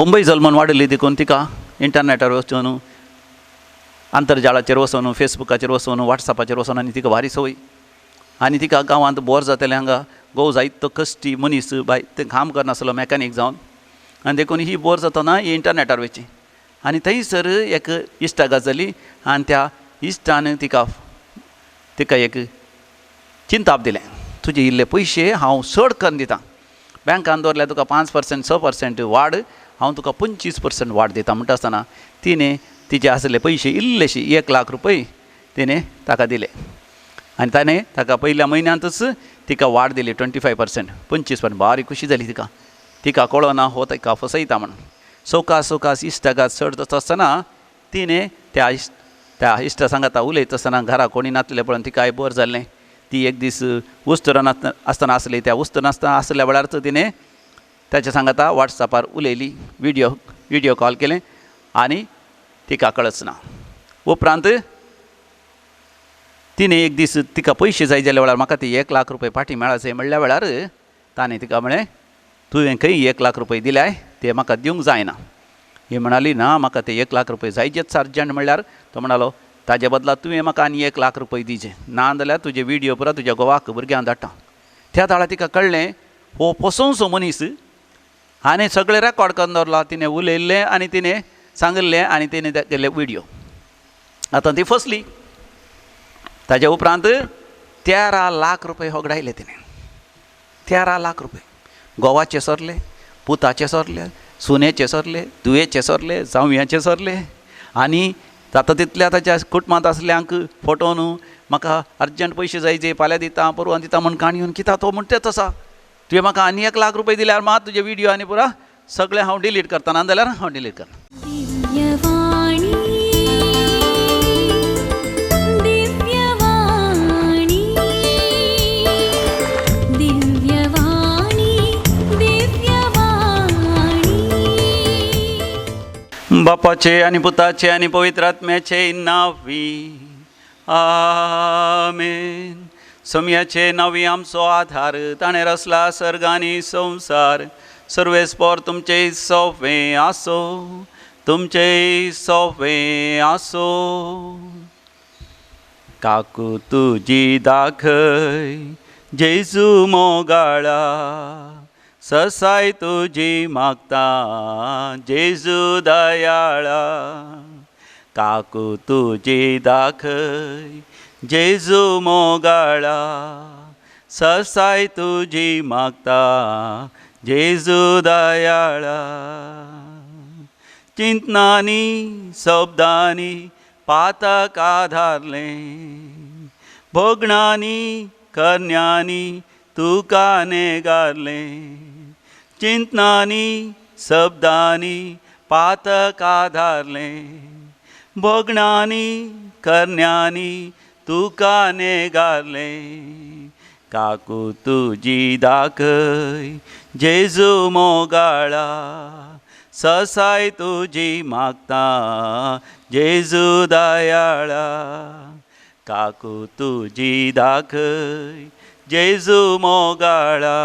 मुंबय जल्मून वाडिल्ली देखून तिका इंटरनेटार वचून, आंतरजाळाचेर वचून, फेसबुकाचेर वचून, वॉट्सॅपाचेर वचून आनी तिका भारी संवय. आनी तिका गांवांत बोर जातालें हांगा घोव जायतो कश्टी मनीस बाय तें काम करनासलो मॅकानीक जावन आनी देखून ही बोर जातना ही इंटरनेटार वयची आनी थंयसर एक इश्टागत जाली आनी त्या इश्टान तिका तिका एक चिंताप दिलें, तुजे इल्ले पयशे हांव चड करून दितां, बँकान दवरल्यार तुका 5% 6% वाड, हांव तुका 25% वाड दिता. म्हणटा आसतना तिणें तिचे आसले पयशे इल्लेशे 1 लाख रुपये तिणें ताका दिले आनी ताणें ताका पयल्या म्हयन्यांतूच तिका वाड दिली 25%, 25%. बारीक खुशी जाली तिका. तिका कळना हो ताका फसयता म्हण. सवकास सवकास इश्टागत चड जाता आसतना तिणें त्या त्या इश्टा सांगाता उलयता आसतना घरा कोणी नासलें पळोवन तिकाय बोर जाल्लें. ती एक दीस उस्तुरान आसतना आसली, त्या उस्तुरान आसतना आसल्या वेळारच तिणें ताच्या सांगाता वॉट्सॅपार उलयली, व्हिडियो कॉल केलें आनी तिका कळच ना. उपरांत तिणें एक दीस तिका पयशे जाय जाल्या वेळार म्हाका ती 1 लाख रुपये फाटीं मेळाचे म्हणल्या वेळार ताणें तिका म्हळें, तुवें खंय 1 लाख रुपये दिल्याय ते म्हाका दिवंक जायना. ही म्हणाली, ना म्हाका ते 1 लाख रुपये जायचेच अर्जंट. म्हणल्यार तो म्हणालो, ताजे बदला तुवें म्हाका आनी 1 लाख रुपये दिवचे, ना जाल्यार तुजे व्हिडियो पुरा तुज्या घोवाक भुरग्यांक धाडटा. त्या वेळार तिका कळ्ळें हो फसोवचो मनीस आनी सगळें रेकॉर्ड करून दवरलां. तिणें उलयल्लें आनी तिणें सांगिल्लें आनी तिणें केल्ले व्हिडियो. आतां ती फसली. ताज्या उपरांत 13 लाख रुपये होगडायले तिणें, 13 लाख रुपये. घोवाचे सरले, पुताचे सरले, सुनेचे सरले, धुवेचे सरले, जावयाचे सरले आनी जाता तितल्या ताच्या कुटुंबांत आसल्यांक फटोवन म्हाका अर्जंट पयशे जाय जे फाल्यां दिता परवां दिता म्हण काणी येवन कित्याक तो म्हणटा तसो तुवें म्हाका आनी 1 लाख रुपये दिल्यार मात तुजे व्हिडियो आनी पुरा सगळें हांव डिलीट करता, ना जाल्यार हांव डिलीट करना. बापाचे आनी पुताचे आनी पवित्र आत्म्याचे नांवी आमेन. सोम्याचे नांवी आमचो आधार, ताणें रचला सर्ग आनी संवसार. सर्वेस्पोर तुमचे सोंपें आसो, तुमचे सोंपें आसो. काकू तुजी दाखय जेजू मोगाळा, ससाय तुजी मागता जेजू दयाळा. काकू तुजी दाखय जेजू मोगाळा, ससाय तुजी मागता जेजू दयाळा. चिंतनानी शब्दांनी पातक आधारलें, भोगणांनी करण्यांनी तुका नेगारलें. चिंतनानी शब्दांनी पातक आधारलें, भोगणांनी करण्यांनी तुका नेगारलें. काकू तुजी दाखय जेजू मोगाळा, ससाय तुजी मागता जेजू दयाळा. काकू तुजी दाखय जेजू मोगाळा,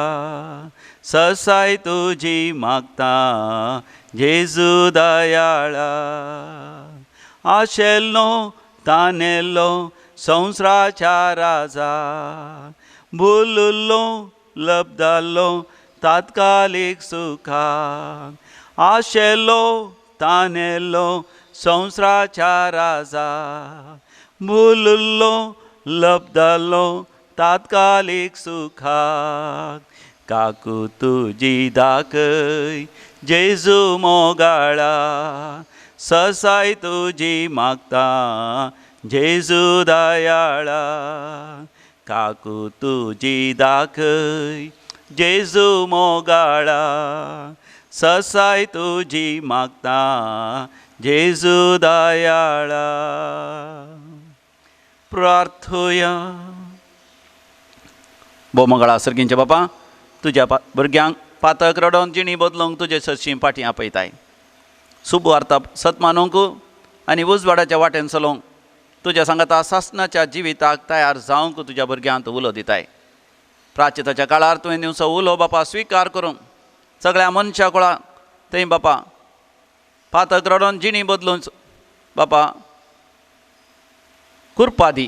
ससाय तुजी मागता जेजू दयाळा. आशेल्लो तानेल्लो संवसाराच्या राजा, भुलुल्लो लब्दाल्लो तात्कालीक सुखा. आशेल्लो तानेल्लो संवसाराच्या राजा, भुलुल्लो लब्दाल्लो तात्कालीक सुखा. काकू तुजी दाखय जेजू मोगाळा, ससाय तुजी मागता जेजू दयाळा. काकू तुजी दाखय जेजू मोगाळा, ससाय तुजी मागता जेजू दयाळा. प्रार्थुया. भोव सर्गींचे बापा, तुज्या भुरग्यांक पातक रडोवन जिणी बदलूंक तुजे सरशीं फाटीं आपयताय. सुबवार्ता सत मानूंक आनी उजवाडाच्या वाटेन चलोवंक तुज्या सांगाता सासणाच्या जिविताक तयार जावंक तुज्या भुरग्यांक उलो दिताय. प्राचिताच्या काळार तुवें दिवचो उलो बापा स्विकार करूंक सगळ्या मनशा कुळां थंय बापा पातक रडोन जिणी बदलून बापा कुरपा दी.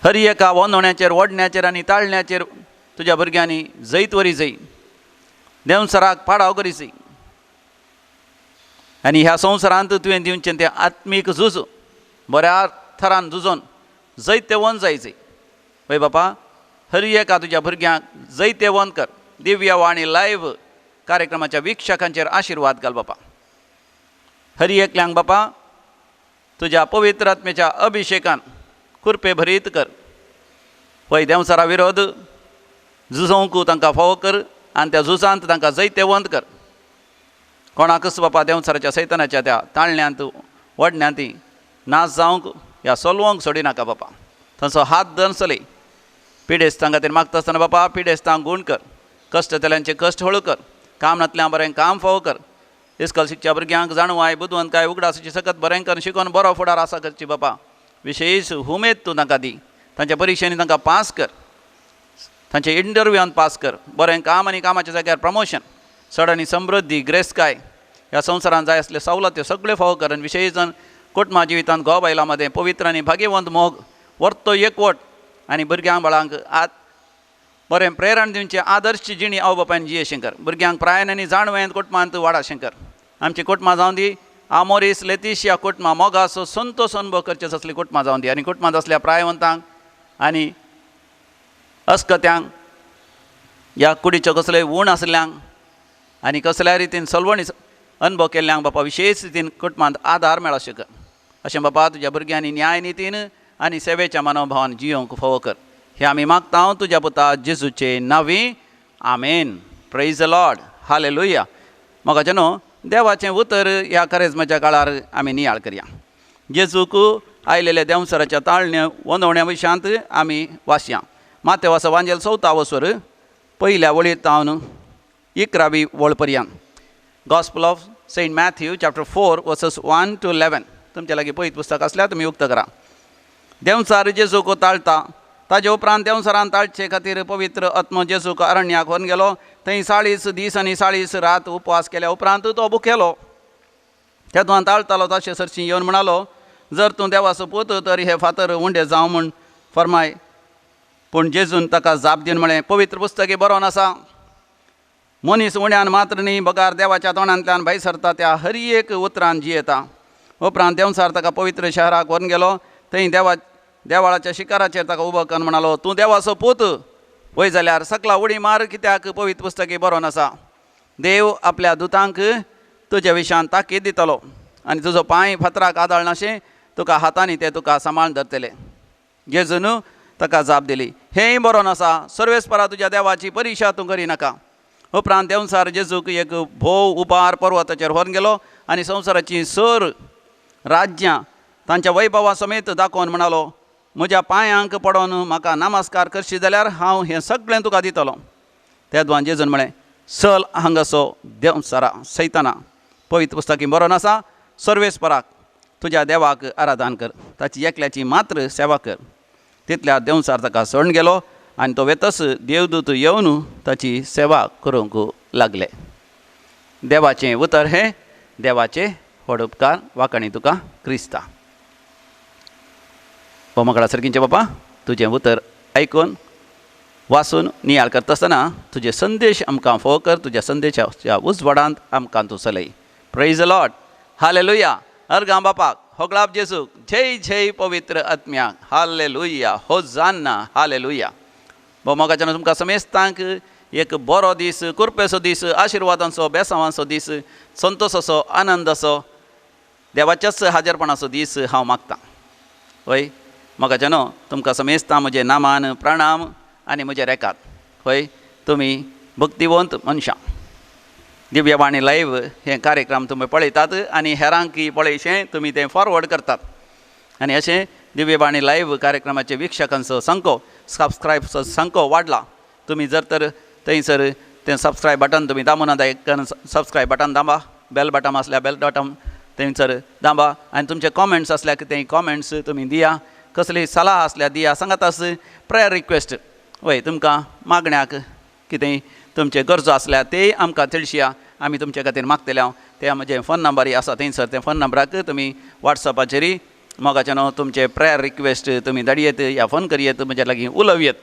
हर एका वोंदोण्याचेर, ओडण्याचेर आनी ताळण्याचेर तुज्या भुरग्यांनी जैत वरी जय, देंवसराक पाडाव करी जय. आनी ह्या संवसारांत तुवें दिवचें तें आत्मीक झूज बऱ्या थरान झुजोन जैतेवंत जाय जय. वय बापा, हर एका तुज्या भुरग्यांक जैतेवंत कर. दिव्यवाणी लायव्ह कार्यक्रमाच्या वीक्षकांचेर आशिर्वाद घाल बापा. हर एकल्यांक बापा तुज्या पवित्र आत्म्याच्या अभिशेकान कुरपे भरीत कर. वय देंवचारा विरोध झुजोवंक तांकां फावो कर आनी त्या झुजांत तांकां जैतेवंत कर. कोणाकच बापा देंवचाराच्या सैतानाच्या त्या ताळण्यांत वडण्यांत नाच जावंक ह्या सोलवंक सोडिनाका बापा. तांचो हात दनसले पिडेस्तां खातीर मागता आसतना बापा पिडेस्तांक गूण कर, कश्ट जाल्यांचे कश्ट हळू कर, काम नातल्यां बरें काम फावो कर. इस्कॉल शिकच्या भुरग्यांक जाणवाय बुदवंतकाय उगडासाची सकत बरें करून शिकोवन बरो फुडार आसा करची बापा. विशेश हुमेद तूं तांकां दी, तांच्या परिक्षेनी तांकां पास कर, तांच्या इंटरव्यूआन पास कर, बरें काम आनी कामाच्या जाग्यार प्रमोशन, चड आनी समृद्धी ग्रेसकाय ह्या संवसारांत जाय आसल्यो सवलत्यो सगळ्यो फावो कर. आनी विशेश जावन कुटुंबा जिवितांत घोव बायलां मदें पवित्र आनी भाग्यवंत मोग वर्तो एकवट आनी भुरग्यां बाळांक आत बरें प्रेरण दिवचें आदर्श जिणी आवय बापायन जियेशें कर. भुरग्यांक प्रायन आनी जाणवयेन कुटुंबांत वाडाशें कर. आमची कुटुंबां जावं दी आमोरीस लेतिशिया कुटुंबां, मोगाचो संतोश अनुभव करचे असली कुटुंबां जावं दी. आनी कुटुंबांत आसल्या प्रायवंतांक आनी अस्कत्यांक ह्या कुडीच्यो कसलेय ऊण आसल्यांक आनी कसल्याय रितीन सलवणी अनुभव केल्ल्यांक बापा विशेश रितीन कुटुंबांत आदार मेळो कर. अशें बापा तुज्या भुरग्यांनी न्याय नितीन आनी सेवेच्या मनोभावान जियोवंक फावो कर. हें आमी मागता तुज्या पुता जेजूचे नांवी, आमेन. Praise the Lord, hallelujah. मोगाचे न्हू देवाचें उतर ह्या करेजमाच्या काळार आमी नियाळ करया. जेजूक आयलेल्या देंवसराच्या ताळण्या वंदवण्या विशयांत आमी वाचया. मातेवासा वांजेल चवथा वसर पयल्या वळीर तावन 11वी वळ पर्यंत. Gospel of Saint Matthew chapter 4 verses 1 to 11. तुमच्या लागीं पयत पुस्तक आसल्यार तुमी उक्त करा. देंवचार जेजूक ताळटा. ताजे उपरांत देंवचारान ताळचे खातीर पवित्र आत्मो जेजूक अरण्याक व्हरून गेलो. थंय 40 दीस आनी 40 रात उपवास केल्या उपरांत तो भुकेलो. तेदवान ताळटालो ताचे सरशी येवन म्हणालो, जर तूं देवाचो पूत तर हे फातर उंडे जावं म्हूण फर्माय. पूण जेजून ताका जाप दिवन म्हळें, पवित्र पुस्तकी बरोवन आसा, मनीस उण्यान मात्र न्ही बगार देवाच्या तोंडांतल्यान भायर सरता त्या हर एक उतरान जियेता. उपरांत देंवचार ताका पवित्र शहराक व्हरून गेलो. थंय देवाळाच्या शिखराचेर ताका उबो करून म्हणालो, तूं देवाचो पूत वय जाल्यार सकला उडी मार, कित्याक पवित्र पुस्तकी बरोवन आसा, देव आपल्या दुतांक तुज्या विशयान ताकीद दितलो आनी तुजो पांय फातराक आदाळनाशें तुका हातांनी ते तुका सांबाळून धरतले. जेजून ताका जाप दिली, हेंय बरोवन आसा, सर्वेस्परा तुज्या देवाची परिक्षा तूं करिनाका. उपरांत देंवचार जेजूक एक भोव उबार पर्वताचेर व्हरून गेलो आनी संवसाराची सर राज्यां तांच्या वैभवा समेत दाखोवन म्हणालो, म्हज्या पांयांक पडोन म्हाका नमस्कार करशी जाल्यार हांव हें सगळें तुका दितलो. तेदवान जेजून म्हळें, चल हांगासो देंवचारा सैताना, पवित्र पुस्तकी बरोवन आसा, सर्वेस्पराक तुज्या देवाक आराधन कर, ताची एकल्याची मात्र सेवा कर. तितल्या देंवचार ताका सोडून गेलो आनी तो वेतस देवदूत येवन ताची सेवा करूंक लागले. देवाचें उतर हें देवाचें व्हड उपकार वाखाणी तुका क्रिस्ता. बोमकडा सारकींचे बापा तुजें उतर आयकून वाचून नियाळ करता आसतना तुजे संदेश आमकां फोव कर, तुज्या संदेशाच्या उजवाडांत आमकां तूं चलय. प्रेज the Lord, hallelujah. अर्गां बापाक, होगळाप जेजूक, जय जय पवित्र आत्म्याक, हालेलुया, होजान्ना, हालेलुया. भोवमोगाच्यान तुमकां समेस्तांक एक बरो दीस, कुरपेचो दीस, आशिर्वादांचो, बेसांवांचो दीस, संतोसाचो, आनंदाचो, देवाच्याच हाजेरपणाचो दीस हांव मागतां. हय मोगाच्यानो तुमकां समेस्तां म्हजें नामान प्रणाम आनी म्हजें रेकाद. हय तुमी भक्तिवंत मनशां, दिव्यवाणी लायव्ह हे कार्यक्रम तुमी पळयतात आनी हेरांकय पळयशें तुमी तें फॉरवर्ड करतात. आनी अशें दिव्यवाणी लायव्ह कार्यक्रमाचे वीक्षकांचो संको, सबस्क्रायबचो संको वाडला. तुमी जर तर थंयसर तें सबस्क्रायब बटन तुमी दामून आतां एक सबस्क्रायब बटन दांबा, बेल बटन आसल्यार बेल बटन थंयसर दांबा आनी तुमचे कॉमेंट्स आसल्यार ते कॉमेंट्स तुमी दिया, कसली सलाह आसल्यार दिया, सांगात आस प्रेयर रिक्वेस्ट वय तुमकां मागण्याक कितेंय तुमचे गरजो आसल्यार तेय आमकां तेळशिया, आमी तुमचे खातीर मागतले. हांव ते म्हजें फोन नंबरय आसा थंयसर ते फोन नंबराक तुमी वॉट्सएपाचेरय मोगाचें न्हू तुमचे प्रेयर रिक्वेस्ट तुमी धाडयेत या फोन करयेत म्हज्या लागीं उलोवयेत.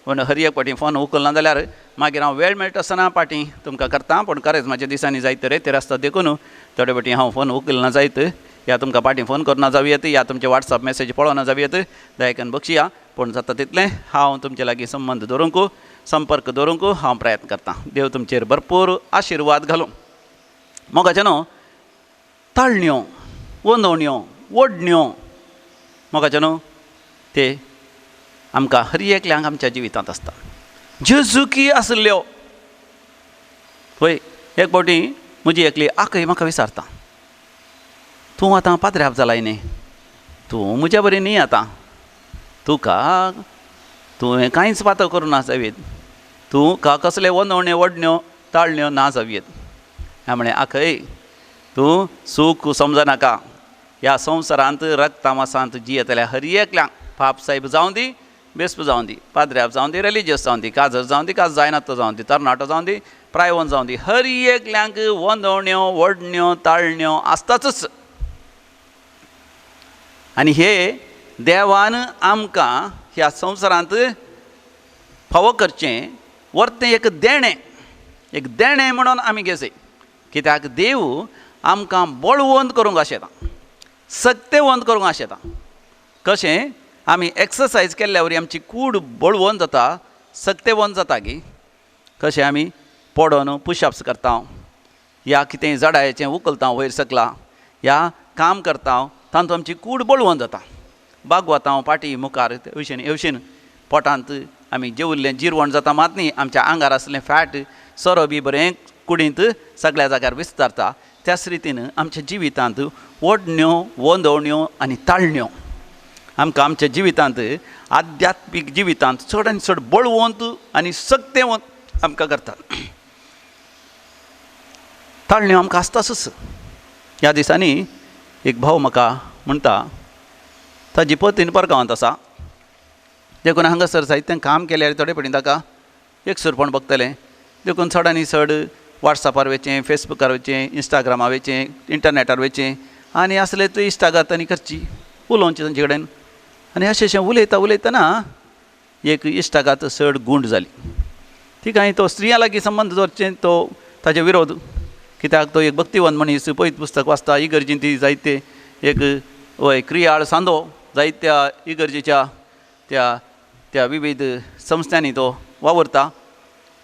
पूण हर एक फावटी फोन उखलना जाल्यार मागीर हांव वेळ मेळटा आसतना पाटी तुमकां करता पूण खरेंच म्हाज्या दिसांनी जायत तरेकवार आसता देखून थोडे फावटी हांव फोन उखलना जायत या तुमकां पाटी फोन करना जावं या तुमचे वॉट्सएप मॅसेज पळोवना जावं येत दयाकन बक्षया. पूण जाता तितलें हांव तुमचे लागीं संबंद दवरूंक संपर्क दवरूंक हांव प्रयत्न करतां. देव तुमचेर भरपूर आशिर्वाद घालूं. मोगाचें न्हू ताळण्यो वंदवण्यो ओडण्यो मोगाचें न्हू ते आमकां हर एकल्यांक आमच्या जिवितांत आसता. जेजुकी आसल्ल्यो पळय एक फावटी म्हजी एकली आकय म्हाका विचारता तूं आतां पाद्र्याब जालाय न्ही तूं म्हज्या बरी न्ही आतां तुका तुवें कांयच पातो करूं ना जावयेत तूं का कसले वनवण्यो वडण्यो ताळण्यो ना जावयेत. हांवें म्हणलें आखय तूं सूख समजनाका ह्या संवसारांत रक्तामासांत जियेतल्या हर एकल्यांक पाप सायब जावं दी बेस्प जावं दी पाद्र्याब जावं दी रिलिजियस जावं दी काजर जावं दी काज जायना तो जावं दी तरणाटो जावं दी प्रायवन जावं दी हर एकल्यांक वंदवण्यो वडण्यो ताळण्यो आसतातच. आनी हे देवान आमकां ह्या संवसारांत फावो करचें वर्तें एक देणें एक देणें म्हणून आमी घेवचें कित्याक देव आमकां बळवंत करूंक आशेता सक्तेवंत करूंक आशेता. कशें आमी एक्सरसायज केल्ल्या वरी आमची कूड बळवंत जाता सक्तेवंत जाता गी कशें आमी पडोन पुशअप्स करता या कितें जडायेचें उखलता वयर सकला या काम करता तातूंत आमची कूड बळवंत जाता. बागवता पाटी मुखार अशेन हेवशेन पोटांत आमी जेवल्लें जिरवण जाता मात न्ही आमच्या आंगार आसलें फॅट सोरो बी बरें कुडींत सगळ्या जाग्यार विस्तारता. त्याच रितीन आमच्या जिवितांत ओडण्यो वंदवण्यो आनी ताळण्यो आमकां आमच्या जिवितांत आध्यात्मीक जिवितांत चड आनी चड बळवंत आनी सक्तेवंत आमकां करतात. ताळण्यो आमकां आसताच. ह्या दिसांनी एक भाव म्हाका म्हणटा ताजी पतीन परगांवांत आसा देखून हांगासर जायतें काम केल्यार थोडे पटी ताका एकसुरपण बगतलें देखून चड आनी चड वॉट्सएपार वयचें फेसबुकार वयचें इंस्टाग्रामार वयचें इंटरनेटार वयचें आनी आसले ते इश्टागत आनी करची उलोवचें तांचे कडेन आनी अशें अशें उलयता उलयतना एक इश्टागत चड गूंड जाली. तिका तो स्त्रियां लागीं संबंद दवरचें तो ताजे विरोध कित्याक तो एक भक्तिवंत मनीस पयत पुस्तक वाचता इगर्जीन ती जायते एक वय क्रियाळ सांदो जायत्या इगर्जेच्या त्या त्या विविध संस्थांनी तो वावुरता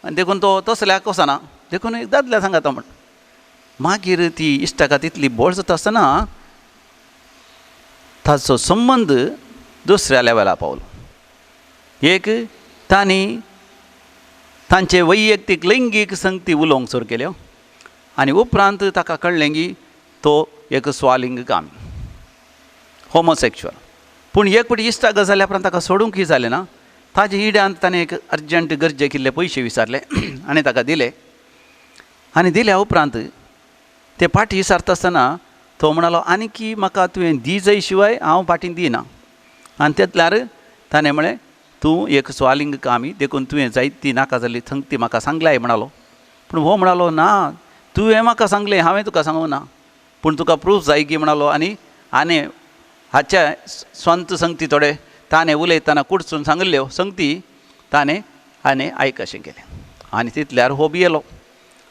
आनी देखून तो तसल्याक वचना देखून एक दादल्या सांगता म्हण. मागीर ती इश्टागत इतली बोळ जाता आसतना ताचो संबंद दुसऱ्या लेवला पावलो. एक तांणी तांचे वैयक्तीक लैंगीक संगती उलोवंक सुरू केल्यो आनी उपरांत ताका कळ्ळें की तो एक स्वालिंग कामी होमोसेक्शुअल. पूण एक फावटी इश्टागत जाल्या उपरांत ताका सोडूंकय जालें ना. ताजे इड्यान ताणें एक अर्जंट गरजेक इल्ले पयशे विचारले आनी ताका दिले आनी दिल्या उपरांत ते पाटी विचारता आसतना तो म्हणालो आनीकी म्हाका तुवें दी जाय शिवाय हांव पाटी दिना. आनी तेतल्यार ताणें म्हळें तूं एक स्वालिंग कामी देखून तुवें जायती नाका जाल्ली संगती म्हाका सांगल्याय म्हणालो. पूण हो म्हणालो ना तुवें म्हाका सांगलें हांवें तुका सांगूंक ना पूण तुका प्रूफ जाय की म्हणालो. आनी आनी हाच्या स्वंत संगती थोडे ताणें उलयतना कुडसून सांगिल्ल्यो संगती ताणें आनी आयक अशें केलें आनी तितल्यार हो भियेलो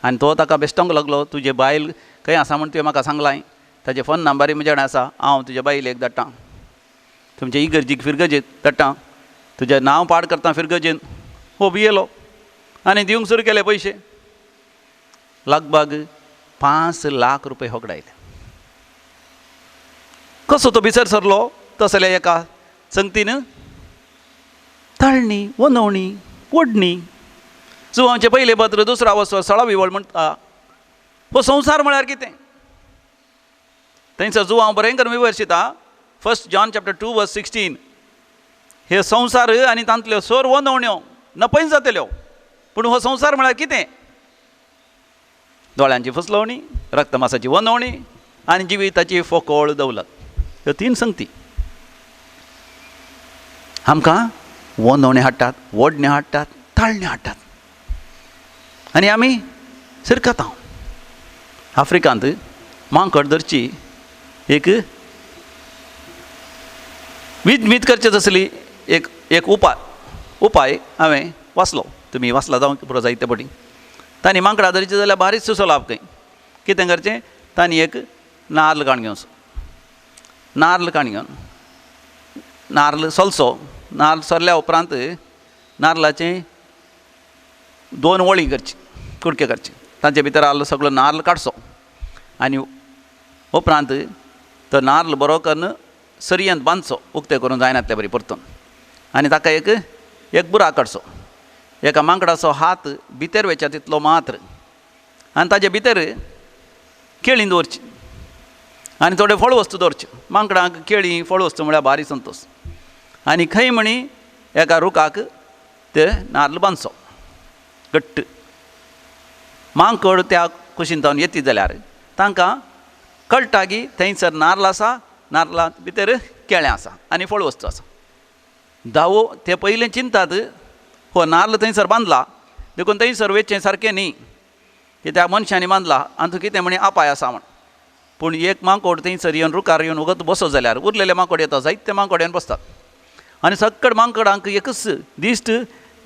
आनी तो ताका बेश्टोंक लागलो तुजे बायल खंय आसा म्हण तुवें म्हाका सांगलां ताजे फोन नंबरूय म्हजे कडेन आसा हांव तुज्या बायलेक धाडटा तुमचे इगर्जीक फिरगजेक धाडटा तुजें नांव पाड करता फिरगजेन. हो भियेलो आनी दिवंक सुरू केले पयशे लगभग 5 लाख रुपये होगडायले. कसो तो भितर सरलो तसल्या एका संगतीन ताळणी वनवणी ओडणी जुवांचें पयलें पत्र दुसरो वसो सळावी वळ म्हणटा हो संवसार म्हळ्यार कितें थंयसर जुवांव बरें करून विवर्शिता 1 John chapter 2 verse 16 हे संवसार आनी तांतल्यो सोर वनवण्यो नपयन जातल्यो पूण हो संवसार म्हळ्यार कितें दोळ्यांची फुसलवणी रक्तमासाची वनवणी आनी जिविताची फोकोळ दौलत ह्यो 3 संगती आमकां वनवणे हाडटात ओडणे हाडटात ताळणे हाडटात आनी आमी शिरकता. आफ्रिकांत मांकड धरची एक विधमीत करचे तसली एक एक उपाय हांवें वाचलो. तुमी वाचला जावंक पुरो जायते पटी. तांणी मांकडां धरचीं जाल्यार बारीक सुचोवप खंय कितें करचें, तांणी एक नार्ल काण घेवचो, नार्ल काण घेवन नार्ल सोलचो, नार्ल सोल्ल्या उपरांत नार्लाचें दोन वळी करची, कुडके करचे, तांचे भितर आहलो सगळो नार्ल काडचो आनी उपरांत तो नार्ल बरो करून सरयेन बांदचो, उक्तें करूंक जायना तितले बरी परतून, आनी ताका एक एक बुराक काडचो, एका मांकडाचो हात भितर वयच्या तितलो मात्र, आनी ताजे भितर केळीं दवरची आनी थोड्यो फळ वस्तू दवरच्यो. मांकडांक केळीं फळ वस्तू म्हळ्यार भारी संतोश. आनी खंय म्हणी एका रुखाक ते नार्ल बांदचो घट्ट. मांकड त्या कुशीन जावन येती जाल्यार तांकां कळटा की थंयसर नार्ल आसा, नार्ला भितर केळें आसा आनी फळ वस्तू आसा. धावो ते पयलें चिंतात हो नार्ल थंयसर बांदला देखून थंयसर वयचें सारकें न्ही, कित्याक मनशांनी बांदला आनी कितें म्हणी अपाय आसा म्हण. पूण एक मांकोड थंयसर येवन रुखार येवन वगत बसत जाल्यार उरलेले मांकोड येता, जायते मांकोड येवन बसतात आनी सगळे मांकडांक एकच दिश्ट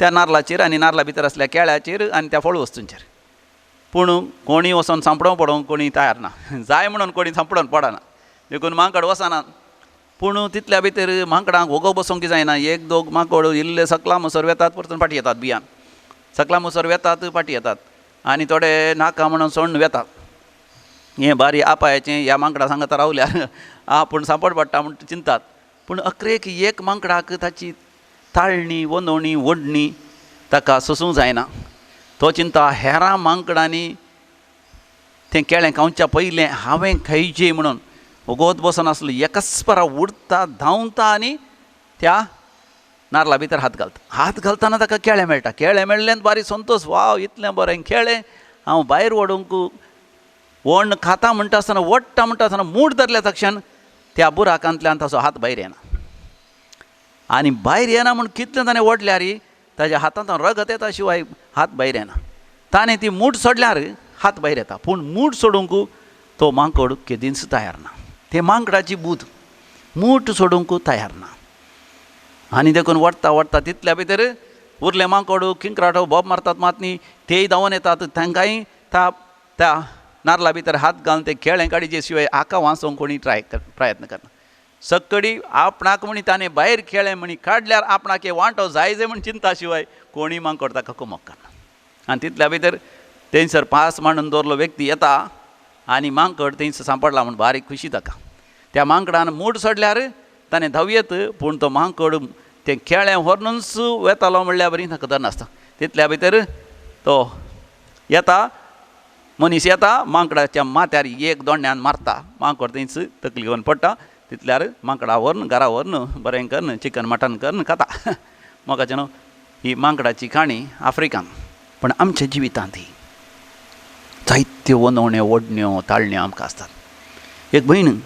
त्या नार्लाचेर आनी नार्ला भितर आसल्या केळ्याचेर आनी त्या फळ वस्तूंचेर. पूण कोणी वचोन सांपडोवंक पडोवंक कोणी तयार ना, जाय म्हणून कोणी सांपडोवन पडना, देखून मांकड वचनात. पूण तितल्या भितर मांकडांक वोगो बसोंक जायना, एक दोग माकोड इल्ले सकला मुसर वेतात परतून फाटीं येतात, बियान सकला मुसर वेतात फाटीं येतात आनी थोडे नाका म्हणून सोडून वेतात. हें बारी आपायाचें ह्या मांकडा सांगता रावल्यार आपूण सांपड पडटा म्हूण चिंतात. पूण अकरेक एक मांकडाक ताची ताळणी वनवणी ओडणी ताका सोसूंक जायना. तो चिंता हेरां मांकडांनी तें केळें खावच्या पयलें हांवें खायचें म्हणून वोगोत बसनासलो, एकच परा उडटा धांवता आनी त्या नार्ला भितर हात घालता. हात घालतना ताका केळें मेळटा, केळें मेळ्ळें बारी संतोश, वाव इतलें बरें केळें हांव भायर वडोवंक वण खाता म्हणटा आसतना ओडटा म्हणटा आसतना मूठ धरल्या तक्षण त्या बुराकांतल्यान ताचो हात भायर येना आनी भायर येना म्हूण कितलें ताणें ओडल्यार ताज्या हातांत रगत येता शिवाय हात भायर येना. ताणें ती मूठ सोडल्यार हात भायर येता, पूण मूठ सोडूंक तो मांकड केदींच तयार ना. ते मांकडाची बूद मूठ सोडूंक तयार ना आनी देखून वडटा वडटा तितल्या भितर उरले मांकोड किंक्राटो बोब मारतात मात न्ही, तेय धांवन येतात, तांकांय त्या त्या नार्ला भितर हात घालून ते केळें काडीचे शिवाय आका वांचोवंक कोणी ट्राय प्रयत्न करना. सक्कडी आपणाक म्हणी ताणें भायर केळें म्हणी काडल्यार आपणाक हे वांटो जाय जाय म्हण चिंता शिवाय कोणी मांकोड ताका कुमक करना. आनी तितल्या भितर थंयसर पास मांडून दवरलो व्यक्ती येता आनी मांकड थंयसर सांपडला म्हूण बारीक खुशी ताका. त्या मांकडान मूठ सोडल्यार ताणें धांवयेत, पूण तो मांकड तें केळें व्हरुनूच वेतालो म्हणल्यार बरी ताका धरनासता. तितल्या भितर तो येता मनीस येता मांकडाच्या माथ्यार एक दोंड्यान मारता, मांकड थंयच तकली घेवन पडटा. तितल्यार मांकडा व्हरून घरा व्हरून बरें करून चिकन मटन करून खाता. म्हाका न्हू ही मांकडाची काणी आफ्रिकान, पण आमच्या जिवितांत ही जायत्यो वनवण्यो ओडण्यो ताळण्यो आमकां आसतात. एक भयण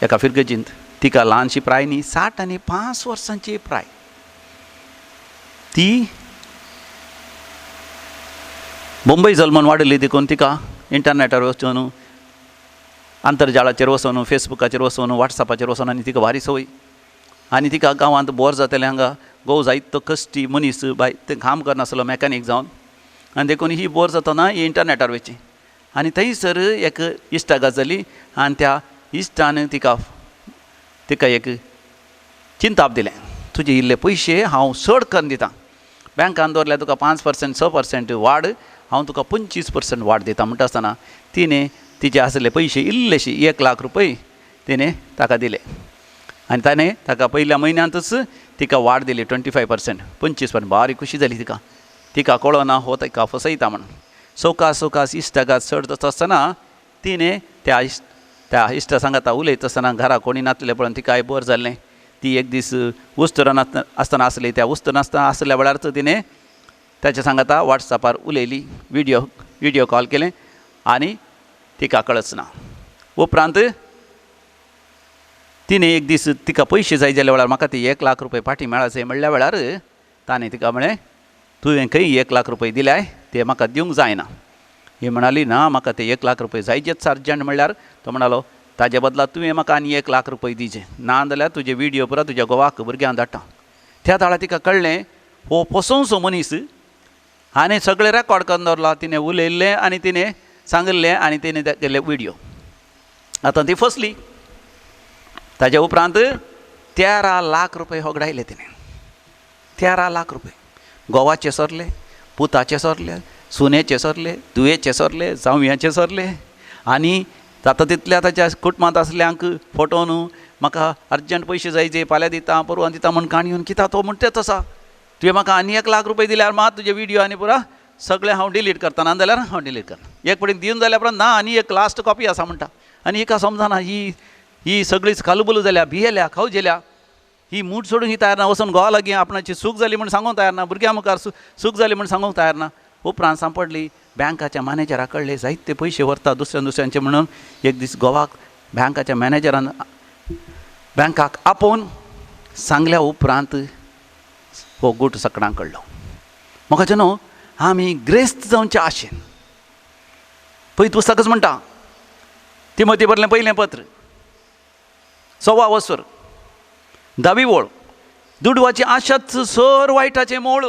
एका फिरगजींत, तिका ल्हानशी प्राय न्ही, 65 वर्सांची प्राय, ती मुंबय जल्मून वाडिल्ली देखून तिका इंटरनेटार वचून आंतरजाळाचेर वचून फेसबुकाचेर वचून वॉट्सॅपाचेर वचून आनी तिका भारी संवय. आनी तिका गांवांत बोर जातालें, हांगा घोव जायतो कश्टी मनीस बाय तें काम करनासलो मॅकानीक जावन, आनी देखून ही बोर जातना ही इंटरनेटार वयची आनी थंयसर एक इश्टागत जाली आनी त्या इश्टान तिका तिका एक चिंताप दिलें, तुजे इल्ले पयशे हांव चड करून दितां, बँकान दवरल्यार तुका 5% 6% वाड, हांव तुका 25% वाड दिता म्हणटा आसतना तिणें तिचे आसले पयशे इल्लेशे 1 लाख रुपये तिणें ताका दिले आनी ताणें ताका पयल्या म्हयन्यांतूच तिका वाड दिली 25%, 25%. बारीक खुशी जाली तिका. तिका कळना हो ताका फसयता म्हण. सवकास सवकास इश्टागत चड जाता आसतना तिणें त्या त्या इश्टा सांगाता उलयता आसतना घरा कोणी नासलें पळोवन तिकाय बोर जाल्लें. ती एक दीस उस्तुरान आसतना आसली, त्या उस्तुरान आसतना आसल्या वेळारच तिणें ताच्या सांगाता वॉट्सॅपार उलयली, व्हिडियो कॉल केलें आनी तिका कळच ना. उपरांत तिणें एक दीस तिका पयशे जाय जाल्या वेळार म्हाका ती 1 लाख रुपये फाटीं मेळाचे म्हणल्या वेळार ताणें तिका म्हळें, तुवें खंय 1 लाख रुपये दिल्याय ते म्हाका दिवंक जायना ही म्हणाली ना म्हाका ते 1 लाख रुपये जायचेच अर्जंट. म्हणल्यार तो म्हणालो, ताजे बदला तुवें म्हाका आनी 1 लाख रुपये दिजे, ना जाल्यार तुजे विडियो पुरा तुज्या घोवाक भुरग्यांक धाडटा. त्या वेळार तिका कळ्ळें, हो फसोवचो मनीस आनी सगळें रेकॉर्ड करून दवरलां तिणें उलयल्लें आनी तिणें सांगिल्लें आनी तिणें केल्ले विडियो. आतां ती फसली. ताज्या उपरांत 13 लाख रुपये होगडायले तिणें. 13 लाख रुपये घोवाचे सरले, पुताचे सरले, सुनेचे सरले, धुवेचे सरले, जावयाचे सरले आनी जाता तितल्या ताच्या कुटुंबांत आसल्यांक फटोवन म्हाका अर्जंट पयशे जाय जे फाल्यां दिता, परवां दिता म्हण काणी येवन कित्याक तो म्हणटा तेंच आसा, तुवें म्हाका आनी 1 लाख रुपये दिल्यार मात तुजे विडियो आनी पुरा सगळें हांव डिलीट करता, ना जाल्यार हांव डिलीट करना. एक फावटी दिवन जाल्या उपरांत ना आनी एक लास्ट कॉपी आसा म्हणटा. आनी हिका समजना. ही ही सगळीच कालुबुलू जाल्या, भियेल्या, खावजेल्या. ही मूठ सोडूंक ही तयार ना. वचून घोवा लागीं आपणाची चूक जाली म्हूण सांगूंक तयार ना, भुरग्यां मुखार चूक जाली म्हूण सांगूंक तयार ना. उपरांत सांपडली. बँकाच्या मॅनेजराक कळ्ळें जायते पयशे व्हरता दुसऱ्या दुसऱ्यांचे म्हणून. एक दीस घोवाक बँकाच्या मॅनेजरान बँकाक आपोवन सांगल्या उपरांत हो गूट सकडां कळ्ळो. म्हाका न्हू आमी ग्रेस्त जावचे आशेन पळय पुस्तकच म्हणटा, तिमोती बरलें पयलें पत्र सव्वा वसर 10वी वळ, दुडवाची आशाच सर वायटाचें मोळ.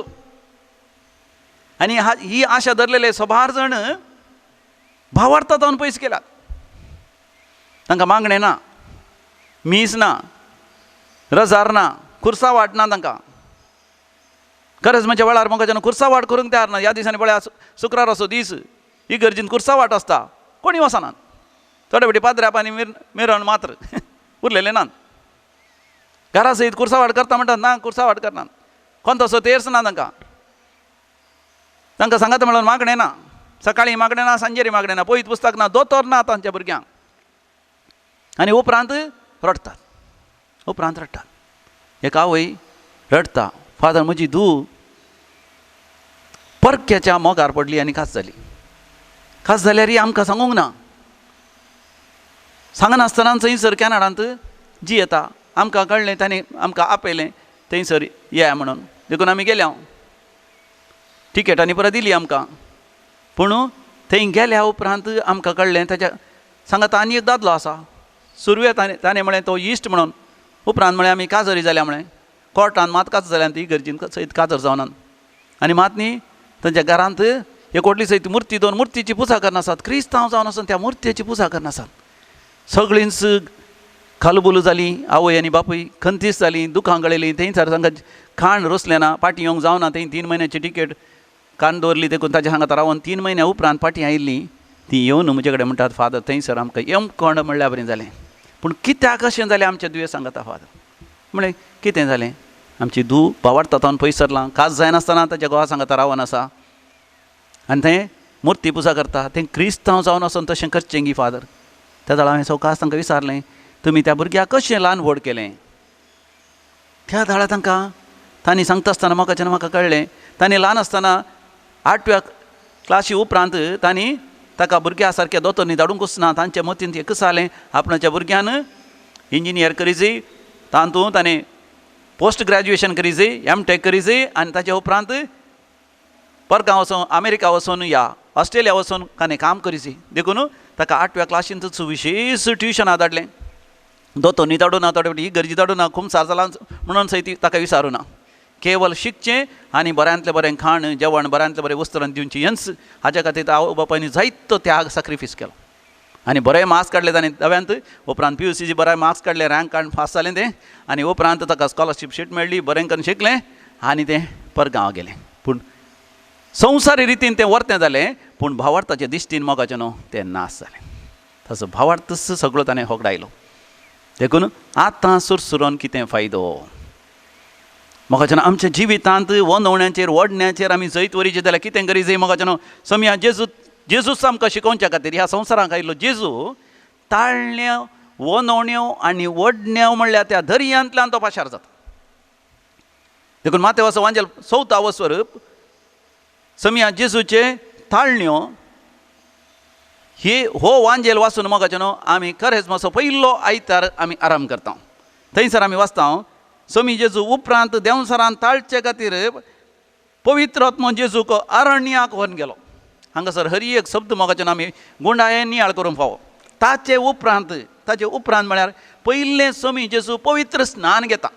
आनी ही आशा धरलेले सबार जाण भावार्था जावन पयस केल्यात. तांकां मागणें ना, मीस ना, रजार ना, खुर्सा वाट ना तांकां. गरज म्हणजे वेळार म्हाका जेन्ना खुर्सा वाट करूंक तयार ना. ह्या दिसांनी पळया, शुक्राराचो दीस, इगर्जीन खुर्सा वाट आसता, कोणी वचनात. थोडे फावटी पाद्र्याप आनी मिरण मात्र उरलेले नात. घरा सयत खुर्सा वाट करता म्हणटात, ना खुर्सा वाट करनात. कोण तसो तेर्स ना तांकां. तांकां सांगात म्हणून मागणें ना, सकाळीं मागणें ना, सांजेरी मागणें ना, पयत पुस्तक ना, दोतोर ना तांच्या भुरग्यांक. आनी उपरांत रडटात, उपरांत रडटात. एक आवय रडटा, फादर, म्हजी धूव परक्याच्या मोगार पडली आनी खास जाली. खास जाल्यारय आमकां सांगूंक ना. सांगनासतना थंयसर कॅनडांत जी येता. आमकां कळ्ळें, ताणें आमकां आपयलें थंयसर या म्हणून, देखून आमी गेले. हांव टिकेट आनी परत दिली आमकां. पूण थंय गेल्या उपरांत आमकां कळ्ळें, ताच्या सांगात आनी एक दादलो आसा. सुरवेक ताणें म्हळें तो इश्ट म्हणून, उपरांत म्हळें आमी काजरी जाल्या म्हळें. कोर्टान मात काजर जाल्या, ती इगर्जीन सयत काजर जावनात. आनी मात न्ही तांच्या घरांत एक व्हडली सयत मुर्ती, दोन मुर्तीची पुजा करनासात. क्रिस्तांव जावन आसून त्या मुर्तयेची पुजा करनासात. सगळींच खालबुलू जाली. आवय आनी बापूय खंतीस जाली, दुखां गळयलीं. थंयसर तांकां खाण रोसलें ना, पाटी येवंक जावना. थंय 3 म्हयन्याची टिकेट कान दवरली, देखून ताच्या हांगा रावन 3 म्हयन्या उपरांत पाटी आयिल्ली. ती येवन म्हजे कडेन म्हणटात, फादर, थंयसर आमकां यमकोंड म्हणल्या बरें जालें. पूण कित्याक अशें जालें आमचें दुयेंस सांगता फादर? म्हळें कितें जालें? आमची धूव भावार्था जावन पयस सरलां, खास जायनासतना ताच्या घोवा सांगाता रावन आसा आनी थंय मुर्ती पुजा करता. तें क्रिस्तांव जावन वचोन तशें करचें गी फादर? त्या वेळार हांवें सवकास तांकां विचारलें, तुमी त्या भुरग्याक कशें ल्हान व्हड केलें? त्या वेळार तांकां तांणी सांगता आसतना म्हाका जेन्ना म्हाका कळ्ळें, तांणी ल्हान आसतना आठव्या क्लासी उपरांत तांणी ताका भुरग्या सारक्या दोतोरनी धाडूंकच ना. तांच्या मतींत एकच जालें, आपणाच्या भुरग्यान इंजिनियर करीजय, तातूंत ताणें पोस्ट ग्रॅज्युएशन करीजय, एम टेक करीजय आनी ताच्या उपरांत परगांव वचोन, अमेरिका वचोन या ऑस्ट्रेलिया वचोन ताणें काम करीजय. देखून ताका आठव्या क्लासींतच विशेश ट्युशनां धाडलें. दोतोरनी धाडूं ना, थोडे फावटी इगर्जी धाडूं ना, खुमसार जालां म्हणून सयत ताका विचारूं ना. केवल शिकचें आनी बऱ्यांतलें बरें खाण जेवण, बऱ्यांतलें बरें वस्त्रां दिवचीं हेंच. हाज्या खातीर आवय बापायनी जायतो त्याग, सॅक्रिफीस केलो आनी बरे मार्क्स काडले ताणें दव्यांत. उपरांत पीयूसीचे बरे मार्क्स काडले, रँक काडून पास जालें तें आनी उपरांत ताका स्कॉलरशीप शीट मेळ्ळी. बरें करून शिकलें आनी तें परगांव गेलें. पूण संवसारी रितीन तें वर्तें जालें, पूण भावार्थाचे दिश्टीन मोगाचें न्हू तें नाश जालें. ताचो भावार्थच सगळो ताणें होगडायलो. देखून आतां सुरसुरोन कितें फायदो मोगाचें? आमच्या जिवितांत वनवण्याचेर वडण्याचेर आमी जैत वरीचे जाल्यार कितें करी जाय मोगाचें? समया जेजू, जेजूच आमकां शिकोवच्या खातीर ह्या संवसाराक आयिल्लो. जेजू ताळण्यो, वनवण्यो आनी वडण्यो म्हणल्यार त्या दर्यांतल्यान तो पाशार जाता. देखून मातेवाचो वांजेल चवथा वस्वर समया जेजूचे ताळण्यो ही हो वांजेल वाचून मोगाचें न्हू आमी खरेंच पयलो आयतार आमी आराम करता. थंयसर आमी वाचता, समी जेजू उपरांत देंवचारान ताळचे खातीर पवित्र आत्मो जेजूक अरण्याक व्हरून गेलो. हांगासर हर एक शब्द मोगाचें आमी गुंडायेन नियाळ करूंक फावो. ताचे उपरांत म्हळ्यार पयलें सोमी जेजू पवित्र स्नान घेता.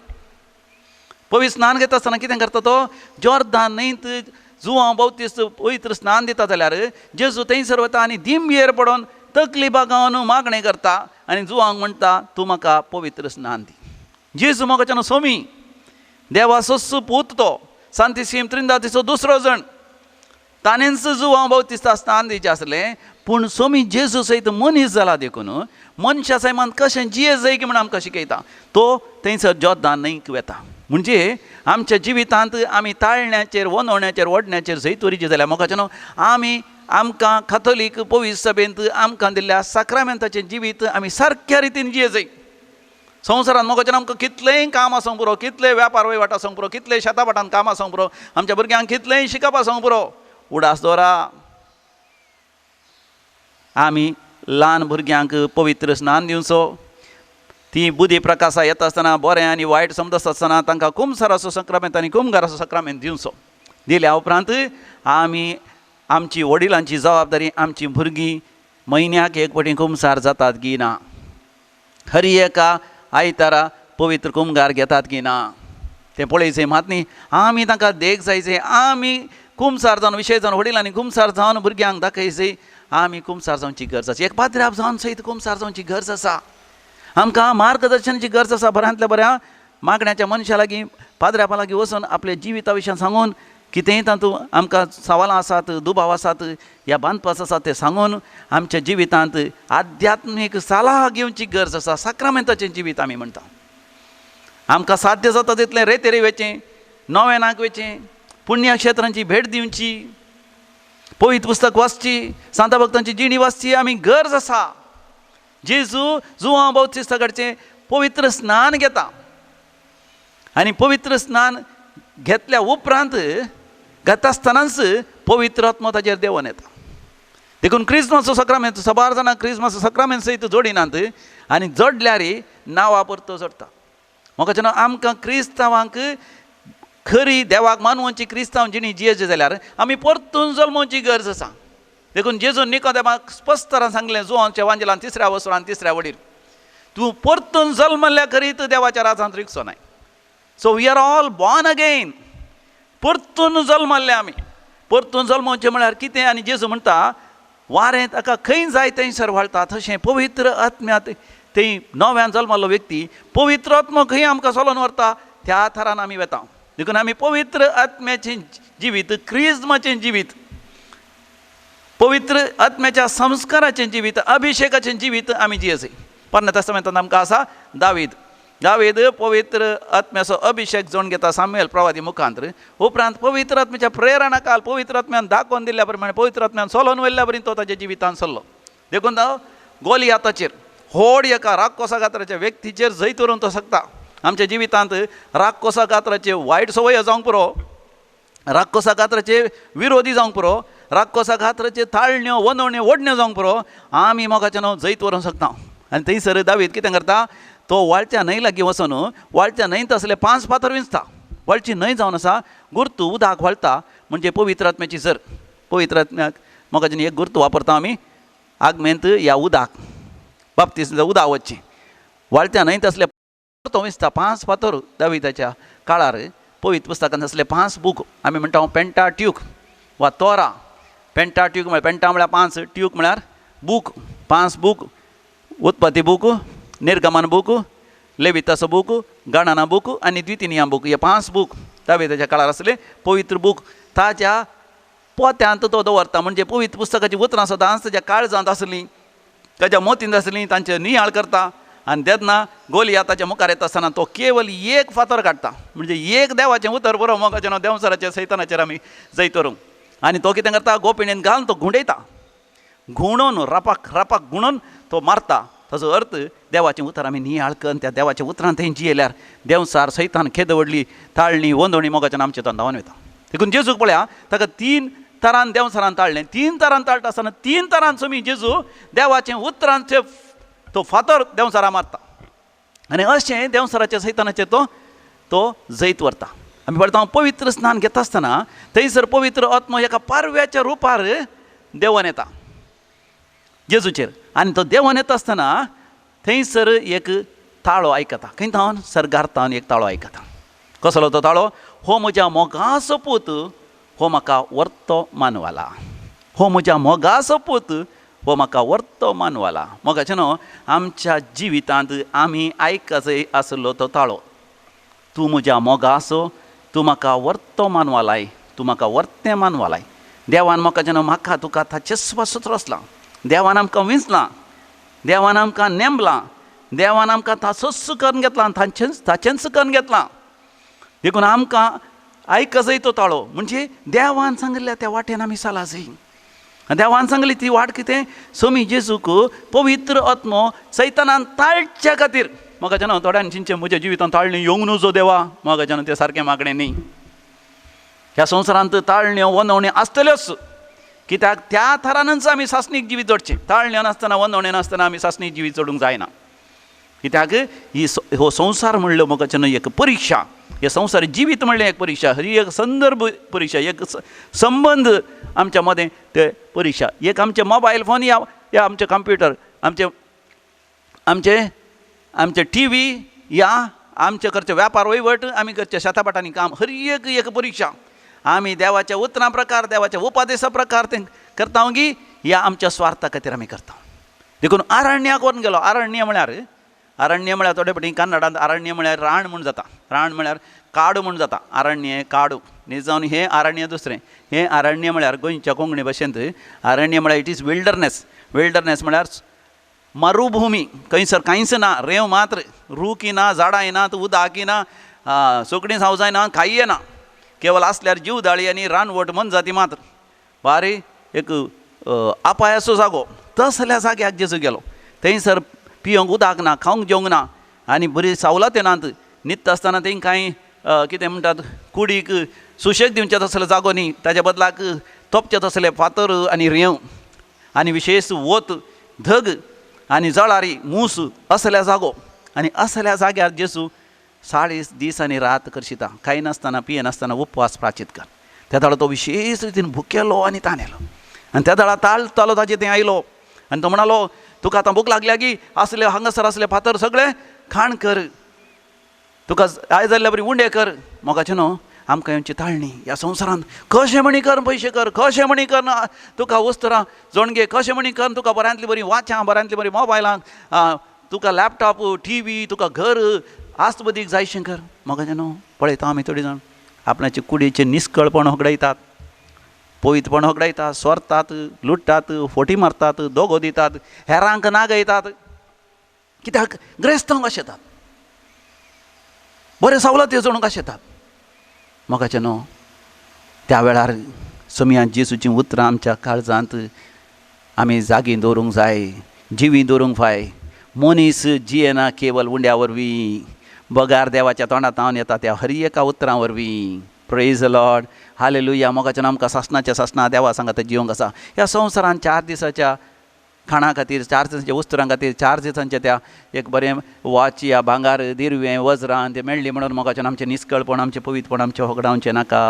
पवित्र स्नान घेता आसतना कितें करता तो जॉर्दान न्हंयत जुवांव बाप्तीस्त पवित्र स्नान दिता जाल्यार जेजू थंयसर वता आनी दिंबयेर पडोन तकली बागावन मागणें करता आनी जुवांक म्हणटा तूं म्हाका पवित्र स्नान दी. जेजू मोगाच्यान सोमी देवा सोस्सू पूत तो सांतिसीम त्रिंदातीचो दुसरो जण ताणेंच जुवांव बाप्तीस्ता स्नान दिवचें आसलें. पूण सोमी जेजू सयत मनीस जाला देखून मनशा सैमान कशें जिये जाय की म्हण आमकां शिकयता. तो थंयसर जॉर्दान न्हंयक वता. म्हणजे आमच्या जिवितांत आमी ताळण्याचेर वनवण्याचेर ओडण्याचेर जैत वरीचें जाल्यार मोगाचें न्हू आमी आमकां काथोलीक पवित्र सभेंत आमकां दिल्ल्या साक्रामेंताचें जिवीत आमी सारक्या रितीन जिये जाय. संवसारांत मोगाचें आमकां कितलेंय काम आसूंक पुरो, कितलेय व्यापार वयवाट आसूंक पुरो, कितलेय शेताभाटान काम आसूंक पुरो, आमच्या भुरग्यांक कितलेंय शिकप आसूंक पुरो, उडास दवरा आमी ल्हान भुरग्यांक पवित्र स्नान दिवचो. ती बुद्धी प्रकाशा येता आसतना बरें आनी वायट समजता आसतना तांकां कुमसाराचो सक्रामेंत आनी कुमगाराचो सक्रामेंत दिवचो. दिल्या उपरांत आमी आमची वडिलांची जबाबदारी आमची भुरगीं म्हयन्याक एक फावटी कुमसार जातात की ना, हर एका आयतारा पवित्र कुमगार घेतात की ना तें पळयचें मात न्ही, आमी तांकां देख जायचे. आमी कुमसार जावन विशय जावन वडिलांनी कुमसार जावन भुरग्यांक दाखयचे आमी कुमसार जावची गरज आसा. एक पाद्र्याब जावन सयत कुमसार जावची गरज आसा. आमकां मार्गदर्शनाची गरज आसा. बऱ्यांतल्या बऱ्या मागण्याच्या मनशा लागीं पाद्र्यापा लागीं वचून आपल्या जिविता विशयान सांगून कितेंय तातूंत आमकां सवालां आसात, दुबाव आसात ह्या बांदपास आसात ते सांगून आमच्या जिवितांत आध्यात्मीक सलाह घेवची गरज आसा. साक्रामेंताचें जिवीत आमी म्हणटा. आमकां साध्य जाता तितलें रेतेरी वचें, नोवेनाक वचें, पुण्यक्षेत्रांची भेट दिवची, पवित्र पुस्तक वाचची, सांता भक्तांची जिणी वाचची आमी गरज आसा. जेजू जुवांव बाप्तीस्ता कडचें पवित्र स्नान घेता आनी पवित्र स्नान घेतल्या उपरांत घेता आसतनाच पवित्र आत्मो ताचेर देंवन येता. देखून क्रिस्मसो सक्रामेंत सबार जाणां क्रिस्मसो सक्रामेंत सयत जोडिनात आनी जोडल्यार नांवा परतो जोडटा. म्हाका जेन्ना आमकां क्रिस्तांवांक खरी देवाक मानवची क्रिस्तांव जिणी जियेचे जाल्यार आमी परतून जल्मोवची गरज आसा. देखून जेजून निकोदेमाक स्पश्ट तरान सांगलें जुवांच्या वांजेलान तिसऱ्या वसरान तिसऱ्या वडीर तूं परतून जल्मल्या करीत देवाच्या राजांत रिगचो नाय. So we are all born again. परतून जल्मल्ले आमी. परतून जल्मोवचें म्हळ्यार कितें? आनी जेजू म्हणटा वारें ताका खंय जाय थंयसर व्हाळटा तशें पवित्र आत्म्यांत थंय नव्यान जल्मल्लो व्यक्ती पवित्र आत्मो खंय आमकां चलोवन व्हरता त्या थरान आमी वता. देखून आमी पवित्र आत्म्याचें जिवीत, क्रिज्माचें जिवीत, पवित्र आत्म्याच्या संस्काराचें जिवीत, अभिशेकाचें जिवीत आमी जियेचें. पोरण्या तेस्तामेंतांत आमकां आसा दावीद. दावीद पवित्र आत्म्याचो अभिशेक जोडून घेता सामुएल प्रवादी मुखांत. उपरांत पवित्र आत्म्याच्या प्रेरणा काल पवित्र आत्म्यान दाखोवन दिल्ल्या प्रमाणे पवित्र आत्म्यान चलोवन व्हेल्ल्या बरी तो ताच्या जिवितान चल्लो. देखून तो गोलियाताचेर व्हड एका राक्कोसा गात्राच्या व्यक्तीचेर जैत व्हरूंक तो शकता. आमच्या जिवितांत राक्कोसा गात्राचे वायट संवय जावंक पुरो, राक्कोसा गात्राचे विरोधी जावंक पुरो, राक्कोसा गात्राचे ताळण्यो वनवण्यो ओडण्यो जावंक पुरो, आमी मोगाचें न्हू जैत व्हरूंक शकता. आनी थंयसर दावीद कितें करता तो वाळच्या न्हंय लागीं वचून वाळच्या न्हंयत आसले 5 फातर विंचता. वाळची न्हंय जावन आसा गुर्तू उदक व्हाळटा म्हणजे पवित्र आत्म्याची सर. पवित्र आत्म्याक मोगाचें एक गुर्तू वापरता आमी आगमेंत ह्या उदक बाप्तीस्त उदक वचचें. वाळच्या न्हंयत आसले तो विंचता 5 फातर दाविदाच्या काळार पवित्र पुस्तकांत आसले 5 बूक आमी म्हणटा पेंटा ट्यूक वा तोरा. पेंटा ट्यूक म्हळ्यार पेंटा म्हळ्यार 5, ट्यूक म्हळ्यार बूक. 5 बूक, उत्पत्ती बूक, निर्गमन बूक, लेविताचो बूक, गणना बूक आनी द्वितीनिया बूक. हे 5 बूक दाविदाच्या काळार आसले पवित्र बूक. ताच्या पोत्यांत तो दवरता म्हणजे पवित्र पुस्तकाची उतरां सदांच ताच्या काळजांत आसलीं, ताच्या मोतींत आसलीं, तांचे नियाळ करता. आनी तेन्ना गोलियाताच्या मुखार येता आसतना तो केवल एक फातर काडटा म्हणजे एक देवाचें उतर बरो मोगाचें न्हू देंवचाराचेर सैतानाचेर आमी जैत व्हरूंक. आनी तो कितें करता गोपिणेन घालून तो घुंवडयता, घुंवडोवन रापाक रापाक घुंवडोवन तो मारता. ताचो अर्थ देवाचें उतर आमी नियाळ करून त्या देवाच्या उतरान थंय जियेल्यार देंवचार सैतान खेद व्हडली ताळणी वंदोणी मोगाच्यान आमच्या तोंडावन वता. देखून जेजूक पळया ताका 3 तरान देंवचारान ताळ्ळें. 3 तरान ताळटा आसतना 3 तरान सोमी जेजू देवाचें उतरांचे तो फातर देंवचारा मारता आनी अशें देंवचाराच्या सैतानाचेर तो तो जैत व्हरता. आमी पळयता पवित्र स्नान घेता आसतना थंयसर पवित्र आत्मो एका पारव्याच्या रुपार देंवन येता जेजूचेर. आनी तो देंवन येता आसतना थंयसर एक ताळो आयकता. खंय थावन? सर्गार थावन एक ताळो आयकता. कसलो तो ताळो? हो म्हज्या मोगाचो पूत, हो म्हाका वर्तो मानवाला. हो म्हज्या मोगाचो पूत, हो म्हाका वर्तो मानवाला. मोगाचें न्हू, आमच्या जिवितांत आमी आयकचो आसलो तो ताळो. तूं म्हज्या मोगाचो, तूं म्हाका वर्तो मानवालाय, तूं म्हाका वर्तें मानवालाय. देवान मोगाचें न्हू म्हाका तुका ताचेच पासून रचलां. देवान आमकां विंचलां, देवान आमकां नेमलां, देवान आमकां ताचोच करून घेतलां, ताचेंच करून घेतलां. देखून आमकां आयकजय तो ताळो. म्हणजे देवान सांगिल्ल्या त्या वाटेन आमी चलाजय. देवान सांगली ती वाट कितें? स्वामी जेजूक पवित्र आत्मो सैतानान ताळच्या खातीर. म्हाका न्हू थोड्यांनी चिंतचें म्हज्या जिवितांत ताळणी येवंक न्हू जो देवा. म्हाका न्हू तें सारकें मागणें न्ही. ह्या संवसारांत ताळण्यो वनवण्यो आसतल्योच. कित्याक त्या थरानच आमी सासणीक जिवीत जोडचें. ताळण्यो नासतना वनवण्यो नासतना आमी सासणीक जिवीत जोडूंक जायना. कित्याक ही हो संवसार म्हणलो म्हाका न्हू एक परिक्षा. हे संवसार जिवीत म्हणलें एक परिक्षा. ही एक संदर्भ परिक्षा, एक संबंद आमच्या मदें ते परिक्षा. एक आमचे मोबायल फोन या या आमचे कंप्युटर, आमचे आमचे आमचे टी व्ही या आमचे करचे व्यापार वयवट, आमी करचे शेताभाटांनी काम, हर एक एक परिक्षा. आमी देवाच्या उतरां प्रकार, देवाच्या उपदेसा प्रकार तें करता गी या आमच्या स्वार्था खातीर आमी करता. देखून आरण्याक व्हरून गेलो. आरण्य म्हळ्यार, आरण्य म्हळ्यार थोडे फावटी कन्नडांत आरण्य म्हळ्यार राण म्हूण जाता. राण म्हळ्यार काडू म्हूण जाता. आरण्य काडू न्ही जावन हें आरण्य दुसरें. हें आरण्य म्हळ्यार गोंयच्या कोंकणी भाशेंत आरण्य म्हळ्यार it is wilderness. Wilderness म्हळ्यार मरुभुमी. खंयसर कांयच ना, रेंव मात्र, रूखय ना, झाडांय ना, उदकय ना, सुकणीं सावजाय ना, कांय ना. केवल आसल्यार जीवदाळी आनी रानवट मोनजाती मात्र. बारी एक अपायाचो जागो. तसल्या जाग्याक जेजू गेलो. थंयसर पिवंक उदक ना, खावंक जेवंक ना, आनी बरी सवलती नात. न्हिदता आसतना थंय कांय कितें म्हणटात कुडीक सुशेग दिवचें तसलो जागो न्ही. ताच्या बदलाक तोपचे तसले फातर आनी रेंव आनी विशेश वत, धग आनी जळारी, मूस असल्या जागो. आनी असल्या जाग्यार जेजू 40 दीस आनी रात करशिता, खायनासतना पियेनासतना उपवास प्राचीत कर. त्या दाडो तो विशेश रितीन भुकेलो आनी तानेलो. आनी त्या दाडा ताळटालो ताचे थंय आयलो आनी तो म्हणालो, तुका आतां भूक लागल्या की असले हांगासर असले फातर सगळे खाण कर, तुका जाय जाल्ल्या बरी उंडे कर. मोगाचें न्हू आमकां येवची ताळणी ह्या संवसारांत कशें म्हणी कर पयशे कर, कशें म्हणी कर तुका वस्त्रां जोणगे, कशें म्हणी कर तुका बऱ्यांतली बरी वाचां, बऱ्यांतली बरी मोबायलां, तुका लॅपटॉप, टी व्ही, तुका घर आस्तबदीक जायशें कर. मोगाचें न्हू पळयता आमी थोडी जाण आपणाचे कुडीचें निस्कळपण होगडायतात, पवित्रपण होगडायतात, सोरतात, लुट्टात, फोटी मारतात, दोगो दितात, हेरांक नागयतात. कित्याक ग्रेस्तांक आशेतात, बरे सवलती जोडूंक आशेतात. मोगाचें न्हू त्या वेळार सोमया जेजूचीं उतरां आमच्या काळजांत आमी जागी दवरूंक जाय, जिवी दवरूंक फाय. मनीस जियेना केवल उंड्या वरवीं, बगार देवाच्या तोंडांत येता त्या हर एका उतरां वरवीं. Praise the Lord, hallelujah. मोगाचें न्हू आमकां सासणाच्या सासणा देवा सांगाता जिवंक आसा. ह्या संवसारांत 4 दिसाच्या खाणा खातीर, 4 दिसांच्या वस्त्रां खातीर, 4 दिसांच्या त्या एक बरें वाच या भांगार, दिरवें, वज्रां तें मेळ्ळी म्हणून मोगाचें आमचें निस्कळपण, आमचें पवित्रपण आमचें होगडावचें नाका.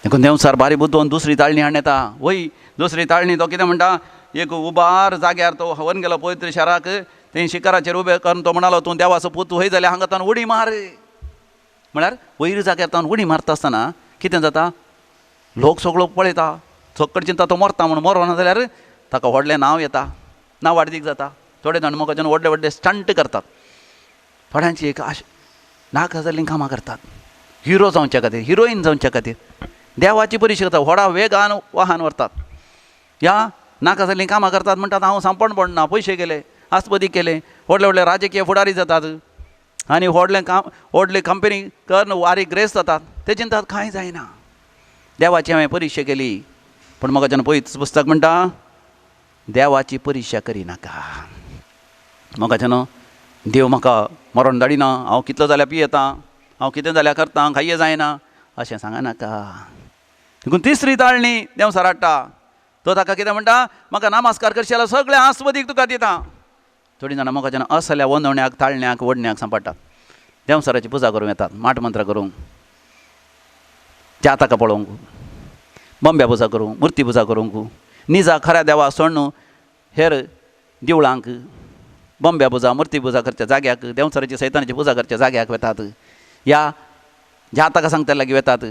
देखून देंवचार बारी बुद्दोन दुसरी ताळणी हाडून येता. वय दुसरी ताळणी तो कितें म्हणटा, एक उबार जाग्यार तो व्हरून गेलो पवित्र शाराक, थंय शिखराचेर उबें करून तो म्हणालो, तूं देवाचो पूत वय जाल्यार हांगा तावन उडी मार. म्हळ्यार वयर जाग्यार तावन उडी मारता आसतना कितें जाता, लोक सगळो पळयता, सगळें चिंता तो मरता म्हूण. मरोना जाल्यार ताका व्हडलें नांव येता, नांव वाडदीक जाता. थोडे जाण मोगाच्यान व्हडले व्हडले स्टंट करतात, थोड्यांची एक आश नाका जाल्लीं कामां करतात, हिरो जावच्या खातीर, हिरोईन जावच्या खातीर. देवाची परिक्षा करता, व्हडा वेगान वाहन व्हरतात, ह्या नाका जाल्लीं कामां करतात. म्हणटात हांव सांपण पडना, पयशे गेले, आस्पदीक केले, व्हडले व्हडले राजकीय फुडारी जातात आनी व्हडलें काम, व्हडली कंपनी करून वारी ग्रेस जातात. ते चिंतात कांय जायना, देवाची हांवें परिक्षा केली. पूण म्हाका पयत पुस्तक म्हणटा, देवाची परिक्षा करिनाका. म्हाका न्हू देव म्हाका मरण धाडिना, हांव कितलो जाल्यार पियेतां, हांव कितें जाल्यार करतां, खाय्ये जायना, अशें सांगनाका. देखून तिसरी ताळणी देंवचार हाडटा. तो ताका कितें म्हणटा, म्हाका नमस्कार करशी जाल्यार सगळें आस्पदीक तुका दिता. थोडीं जाणां म्हाका असल्या वनवण्याक, ताळण्याक, वडण्याक सांपडटात. देंवचाराची पुजा करूंक येतात, माट मंत्रां करूंक, जातकां पळोवंक. बोंब्या पुजा करूंक, मुर्ती पुजा करूंक, निजा खऱ्या देवा सोडून हेर देवळांक बोंब्या पुजा मुर्ती पुजा करच्या जाग्याक, देंवचाराची सैतानाची पुजा करच्या जाग्याक वतात, ह्या जातकां सांगता लागीं वतात,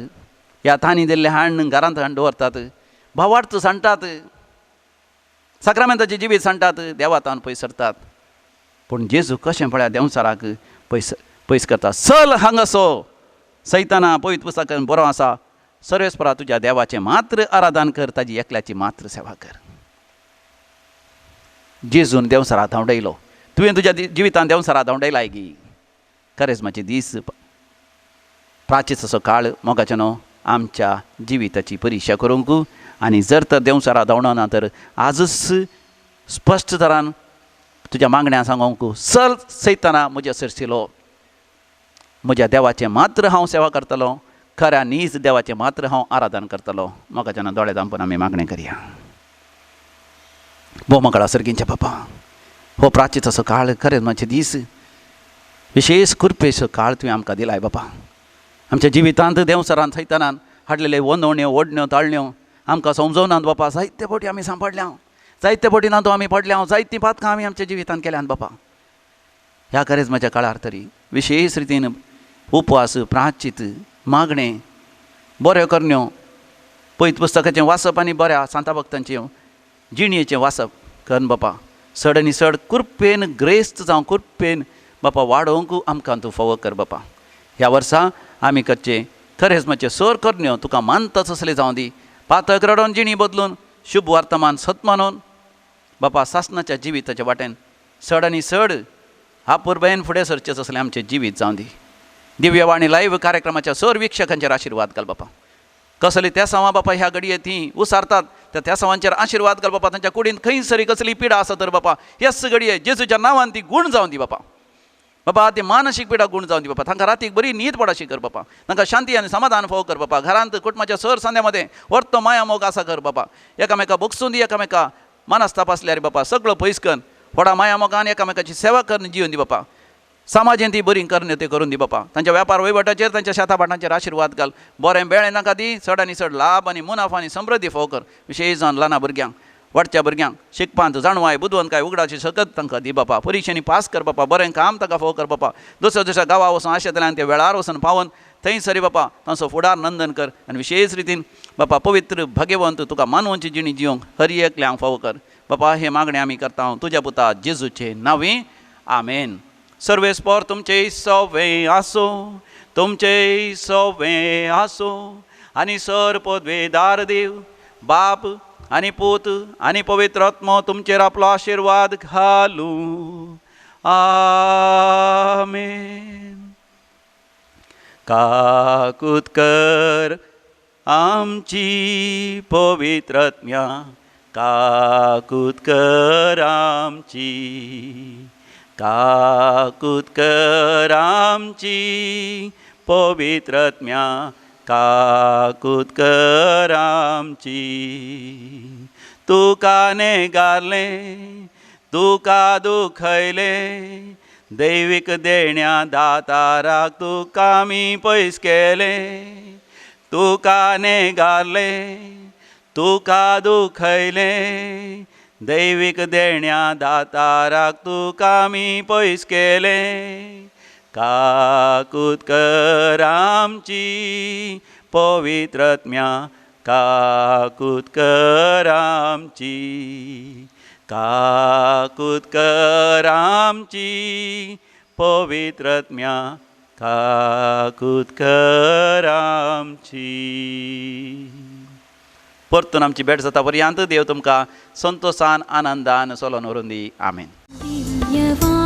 ह्या तांणी दिल्लें हाडून घरांत हाडून दवरतात, भावार्थ सांडटात, साक्रामेंताचें जिवीत सांडटात, देवा तावन पयस सरतात. पूण जेजू कशें पळया देंवचाराक पयस पयस करता. चल हांगासो सैताना, पवित्र पुस्तकान बरो आसा, सर्वेस्परा तुज्या देवाचें मात्र आराधन कर, ताजी एकल्याची मात्र सेवा कर. जेजून देंवचारा धांवडयलो. तुवें तुज्या जिवितान देंवचारा धांवडयलाय गी? करेज्माचे दीस, प्राचीत असो काळ मोगाचें न्हू आमच्या जिविताची परिक्षा करूंक. आनी जर तर देंवचारा धांवडना तर आजच स्पश्ट तरान तुज्या मागण्या सांगोंक, चल सैताना म्हज्या सरशिलो, म्हज्या देवाचें मात्र हांव सेवा करतलो, खऱ्या नीज देवाचें मात्र हांव आराधन करतलो. मोगाच्यान दोळे धांपून आमी मागणें करया. भोव मोगाळ सर्गींच्या बापा, हो प्राचीत असो काळ, करेज्माचे दीस, विशेश कृपेचो काळ तुवें आमकां दिलाय बापा. आमच्या जिवितांत देंवचारान सैतानान हाडलेले वनवण्यो, ओडण्यो, ताळण्यो आमकां समजोनात बापा. जायते फावटी आमी सांपडल्या, जायते फावटी ना तो आमी पडल्या, जायतीं पातकां आमी आमच्या जिवितांत केल्यात बापा. ह्या करेज्माच्या काळार तरी विशेश रितीन उपवास, प्राचित, मागणें, बऱ्यो करण्यो, पयत पुस्तकाचें वाचप आनी बऱ्या सांता भक्तांचें जिणयेचें वाचप करून बापा चड आनी चड कृपेन ग्रेस्त जावं, कृपेन बापा वाडोवंक आमकां तूं फावो कर बापा. ह्या वर्सा आमी करचें करेज्माचें सर करण्यो तुका मानता तसलें जावं दी. पातक रडोवन जिणी बदलून शुभ वर्तमान सत मानून बापा सासनाच्या जिविताच्या वाटेन चड आनी चड आपुरबायेन फुडें सरचें तसलें आमचें जिवीत जावं दी. दिव्यवाणी लायव्ह कार्यक्रमाच्या सर वीक्षकांचेर आशिर्वाद घाल बापा. कसली तेसांवां बापा ह्या घडये ती उसारतात त्या तेसांवांचेर आशिर्वाद घाल बापा. तांच्या कुडींत खंयसरी कसली पिडा आसा तर बापा ह्याच घडये जेजूच्या नांवान ती गूण जावं दी बापा. बाबा ती मानसीक पिडा गूण जावं दी बापा. तांकां रातीक बरी न्हीद पडाशी कर बापा. तांकां शांती आनी समाधान फावो कर बापा. घरांत कुटुंबाच्या सर सांद्या मदें वर्तो माया मोग आसा कर बापा. एकामेका बगसून दी, एकामेका मनस्ताप आसल्यार बापा सगळो पयस कर, व्हडा माया मोगान एकामेकाची सेवा करून जिवन दी बापा. समाजेन ती बरी करण्यो त्यो करून दी बापा. तांच्या व्यापार वहिवटाचेर, तांच्या शेता भाटांचेर आशिर्वाद घाल. बरें बेळें नाका दी, चड आनी चड लाभ आनी मुनाफो आनी समृद्धी फावो कर. विशेश जावन ल्हाना भुरग्यांक, वाडच्या भुरग्यांक शिकपांत जाणवाय, बुदवंतकाय, उगडाची शकत तांकां दी बापा. परिक्षेनी पास कर बापा. बरें काम तांकां फावो कर बापा. दुसऱ्या दुसऱ्या गांवा वचून आशेतल्यान ते वेळार वचून पावोन थंयसरी बापा तांचो फुडार नंदन कर. आनी विशेश रितीन बापा पवित्र भाग्यवंत तुका मानवंची जिणी जिवंक हर एकल्यांक फावो कर बापा. हे मागणें आमी करता तुज्या पुता जेजूचे नांवी, आमेन. सर्वेस्पर तुमचे सवे आसो, तुमचे सवे आसो, आनी सर पदवेदार देव बाप आनी पूत आनी पवित्र आत्मो तुमचेर आपलो आशिर्वाद घालूं. आमेन. काकूत कर आमची पवित्र आत्म्या, काकूत कर आमची, काकूत कर आमची पवित्र आत्म्या, काकूत कर आमची. तुका नेगारलें, तुका दुखयलें, दैवीक देण्या दाताराक तुका आमी पयस केलें. तुका नेगारलें, तुका दुखयलें, दैवीक देण्या दाताराक तुका आमी पयस केलें. काकूत कर आमची पवित्र आत्म्या, काकूत कर आमची, काकूत कर आमची पवित्र आत्म्या, काकूत कर आमची. परतून आमची भेट जाता पर्यंत देव तुमकां संतोशान आनंदान सोलोन व्हरून दी. आमेन. दिव्यवाणी.